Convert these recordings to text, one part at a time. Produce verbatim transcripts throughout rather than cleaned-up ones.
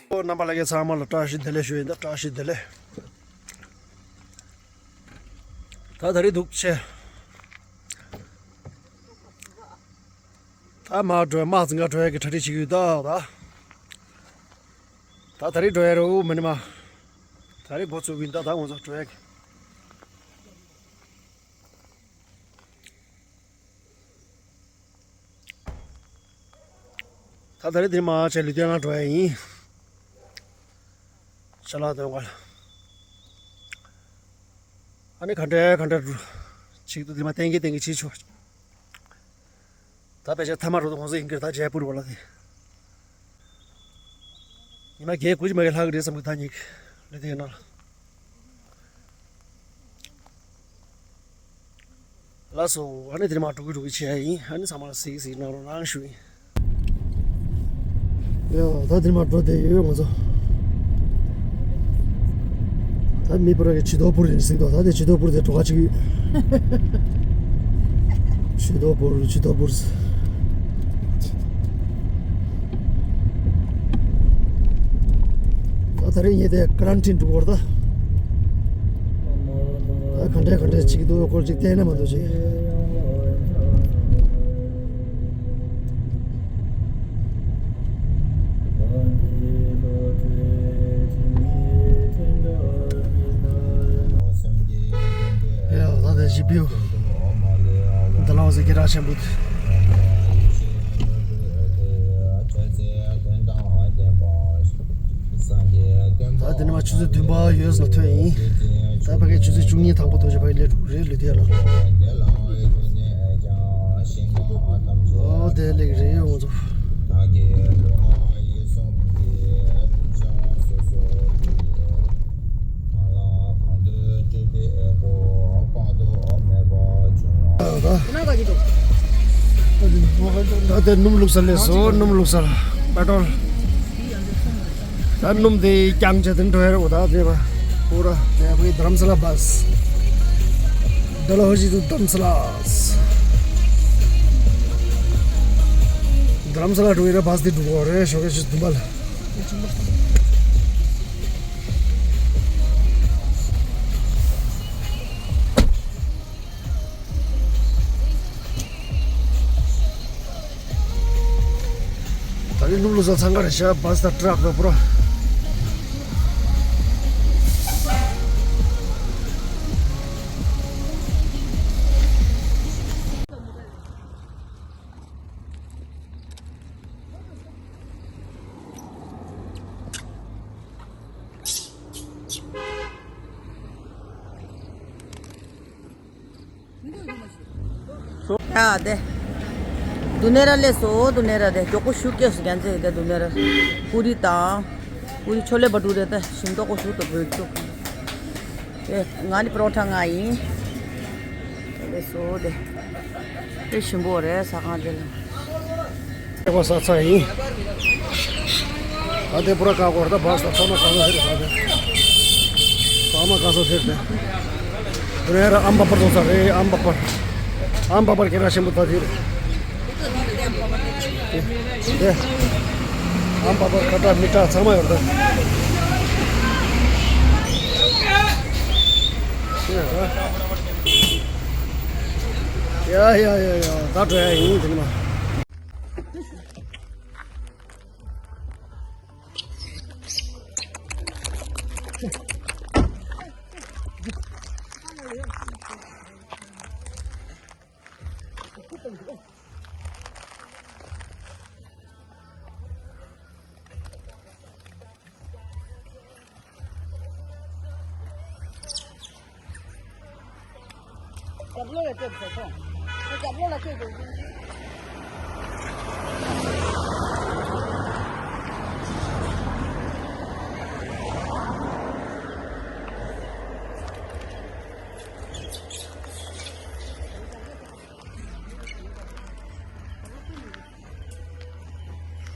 ཨོ། རྣམ་པ་ལྷན་རྒྱས་ཚང་མ་ལ་བཀྲ་ཤིས་བདེ་ལེགས་ཞུ་ཡིན། ད་བཀྲ་ཤིས་བདེ་ལེགས། ད་ད་རེས་འདུག་ཆེ། ད་མར་འགྲོ་ཡ། དམག་འཛིན་ཁང་འགྲོ་ཡ་གི་གྲ་སྒྲིག་བྱེད་ཀྱི་ཡོད། ད་ད་ད་ད་རེས་འགྲོ་ཡ་རེད། འོ། མ་ནི་མ། ད་རེས་འགོ་ཚུགས་ཀྱི་ཡིན། ད་ད་ང་ཚོ་འགྲོ་ཡ་གི། ད་ད་རེས་འདིར་མར་ཆེ་ལུས་རྟེན་ལ་འགྲོ་ཡ་ཡིན། ཤ་ལག་འདོན་ག་ལ། ཨ་ནི་ག་འདྲ་ག་འདྲ་ཅིག་ཏུ་འདིར་མར་བསྟན་གྱི་བསྟན་གྱི་བྱེད་ཆོག། ད་ཕལ་ཆེར་ཐ་མ་རུ་དུ་ཁོང་ཚོ་ཡིན་གྱི་རེད། ད་ཇེ་པུར་བ་ལ་དེ། ཉི་མ་བརྒྱད་དགུ་ཅིག་མ་གི་ལྷག་གི་རེད་བསམ་གི། ད་ཉིག་ལུས་རྟེན་ནང་ལ། ལགས་སོ། ཨ་ནི་འདིར་མར་འགྲོ་གི་འགྲོ་གི་བྱེད་ཡ་ཡིན། ཨ་ནི་ཚང་མ་ལ་གཟིགས་གཟིགས་གནང་རོགས་གནང་ཞུ་ཡིན། ཡ། ད་འདིར་མར་འགྲོ་བསྡད་ཡོད་ང་ཚོ། ད་མི་པུ་ར་གི་ཆུ་ཐོག་པུར་ཡིན་གཟིགས་དོ། ད་དེ་ཆུ་ཐོག་པུར་དེ་འགྲོ་ག་ཅིག་ཡོད། ཆུ་ཐོག་པུར། ཆུ་ཐོག་པུར། ད་ད་རེས་ངས་དེ་ཀ་རན་ཊིན་འགྲོ་གི་ཡོད་རེད་ད། ད་ག་འདྲས་ག་འདྲས་བྱེད་ཀྱི་འདུག་སྐོར་ཅིག་བལྟས་ན་མ་གཏོགས་ཅིག། ཡ། ད་དེ་ཇི་པིའུ། འདི་ལ་འོ་ཟེར་སྐད་གྲགས་ཆེན་པོ་དེ། ད་དེ་ནས་མར་ཆུ་ཚོད་བདུན་པ་ཡོལ་ལ་ཐོན་ཡིན། ད་ཕ་གི་ཆུ་ཚོད་བཅུ་གཉིས་དང་པོ་ཐོག་ཆུ་ཕ་གི་སླེབས་འགྲོ་གི་རེད། ལུས་རྟེན་ལ། ཨོ། དེ་སླེབས་ཀྱི་རེད་ཡོང་ཚོ། ད་དེ་སྣུམ་བླུགས་ས་སླེབས་སོང་། སྣུམ་བླུགས་ས་ལ་པེ་ཏྲོལ། ད་སྣུམ་དེ་རྐྱང་བྱས་དེ་འགྲོ་ཡ་རེད། འོ། ད་དེ་བ་པུ་ར་དེ་བ་གི་དྷ་རམ་ས་ལ་བྷ་སི། ཌལ་ཧོ་ཟི་ཏུ་དྷ་རམ་ས་ལ། དྷ་རམ་ས་ལ་འགྲོ་ཡ་རེད། བྷ་སི་དེ་འགྲོ་གི་རེད། ཞོགས་ཀས་ཆུ་ཚོད་བདུན་པ་ལ། ད་ནི་སྣུམ་བླུགས་ས་འཚང་ཁ་རེད་ཤག་བྷ་སི་དང་ཊྲག་དང་པུ་ར། ཡ་དེ། དུ་ནེ་ར་སླེབས་སོང་། དུ་ནེ་ར་དེ་མགྱོགས་པོ་ཞུ་སྐྱེས་སུ་རྒྱན་ཚེ་དེ་དུ་ནེ་ར། པུ་རི་དང་། པུ་རི་ཆོ་ལེ་བ་ཊུ་རེ་དེ་ཞིམ་མདོག་པོ་ཞུ་དུ་བོད་ཅུ། ཨེ། ང་ནི་པ་རོ་ཐ་ང་ཡིན། ཆོ་ལེ་སོ་དེ། དཔེ་ཞིམ་པོ་རེད་ཟ་ཁང་དེ་ལ། ཐེག་པ་ཟ་ཚར་ཡིན། ད་དེ་པུ་ར་ཀ་གོར་ད་བྷ་སི་ད་ཚང་མ་ག་ས་ཟེར་ཟ་དེ། ཚང་མ་ག་ས་ཟེར་དེ། དེ་ནས་ཨམ་བག་པར་ཚོ་ས་རེད། ཨམ་བག་པར། ཨམ་བག་པར་སྐད་གྲགས་ཆེན་པོ་ད་དེ་རེད། དེ། ཨམ་བག་པར་ཁ་བྲལ་མིག་བྲལ་ཚང་མ་ཡོད་ད། ཡ་ཡ་ཡ་ཡ། ད་འགྲོ་ཡ་ཡིན་དེ་ནི་མ། རྒྱབ་ལོགས་ལ་སྐྱེས་འདུག་ཁོང་། ཁོ་རྒྱབ་ལོགས་ལ་སྐྱེས་འདུག་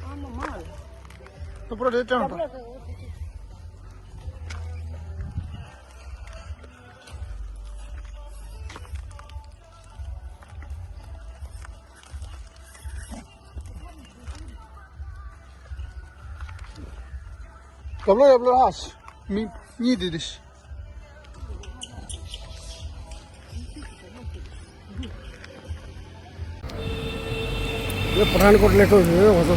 ཨ་མ་མ། ད་པུ་ར་རེད་ཀྱང་ད། གབ་ལོ་ཡབ་ལོ་ཧ་ཤི། མི་གཉིས་དེ་དེ་ཤི། དེ་པ་ཐན་ཀོཊ་སླེབས་ཐུབ་ཡོད་ཁོ་ཚོ།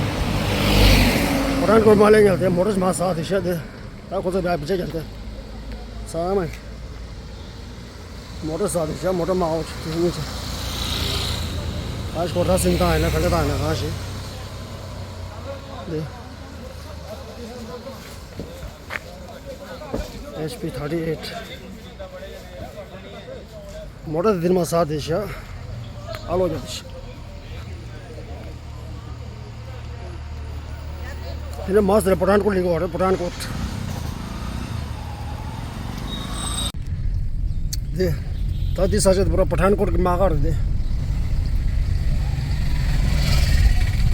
པ་ཐན་ཀོཊ་མ་སླེབས་ཉལ་དེ་མོ་ཊ་མ་ཟག་དེ་ཤ་དེ། ད་ཁོ་ཚོ་བྱས་བྱས་ཀྱང་དེ། ས་མ། མོ་ཊ་ཟག་དེ་ཤ་མོ་ཊ་མ་འོ་ཆུ་དེ་ཉིད་ཆེ། ད་ཤོ་ད་སིན་ཏང་ཡིན་ན་ག་འདྲ་ཏང་ཡིན་ན་གང་ཞིག་དེ། ཨེཆ་པི་ཐར་ཊི་ཨེཊ། མོ་ཊ་དེ་འདིར་མ་ཟག་དེ་ཤ། ཨ་ལོ་རྒྱག་དེ་ཤ། དེ་ནས་མ་ཟེར་པ་ཐན་ཀོཊ་ལེགས་བ་རེད། པ་ཐན་ཀོཊ། དེ། ད་དེ་ས་ཆ་དེ་པ་ཐན་ཀོཊ་གི་དམག་སྒར་རེད་དེ།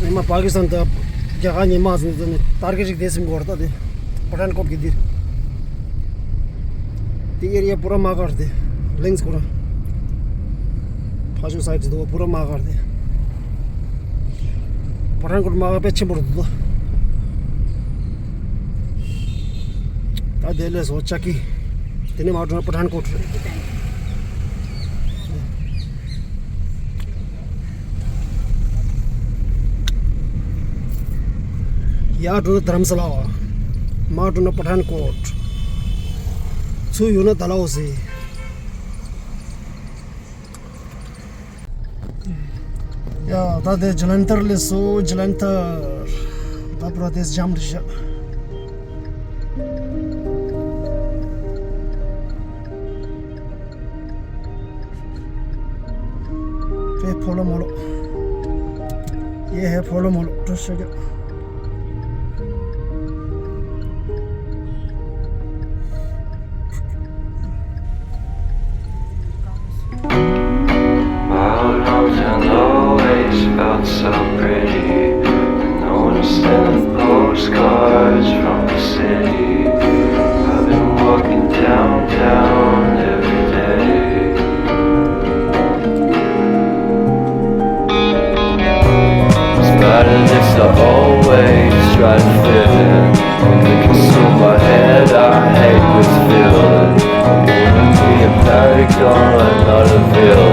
ཉི་མ་པ་ཀི་སི་ཐན་དང་རྒྱ་གར་གཉིས་དམག་ཟིན་ནས་ཏར་གི་ཞིག་དེ་སིམ་གོ་ར་ད་དེ། པ་ཐན་ཀོཊ་གི་དེ། དེ་ཨེ་རི་ཡ་པུ་ར་དམག་སྒར་དེ། ལིང་སི་ཁོ་ར། ཕ་ཤུ་སའིཌ་དེ་པུ་ར་དམག་སྒར་དེ། པ་ཐན་ཀོཊ་དམག་སྒར་དཔེ་ཆེན་པོ་རེད་འདུག་ད་དེ་ལས་སོ་ཅག་གི། དེ་ནས་མར་འགྲོ་ན་པ་ཐན་ཀོཊ་རེད། ཡར་འགྲོ་ན་དྷ་རམ་ས་ལ་བ། མར་འགྲོ་ན་པ་ཐན་ཀོཊ། ཚུར་ཡོང་ན་ཌལ་ཧོ་སི། ཡ། ད་དེ་ཇ་ལན་ཐར་སླེབས་སོང་། ཇ་ལན་ཐར། ད་པྲ་དེཤ་ཇམ་རེད་ཤག་དེ་ཕོ་ལོ་མོ་ལོ། ཡེ་ཧེ་ཕོ་ལོ་མོ་ལོ་འགྲོ་ཤོག་ཡ། My hometown always felt so pretty. No one sending postcards from the city. I've been walking downtown every day. Spiders, I always try to fit in. When they consume my head, I hate this feeling. I'm gonna be a paragon, not a villain.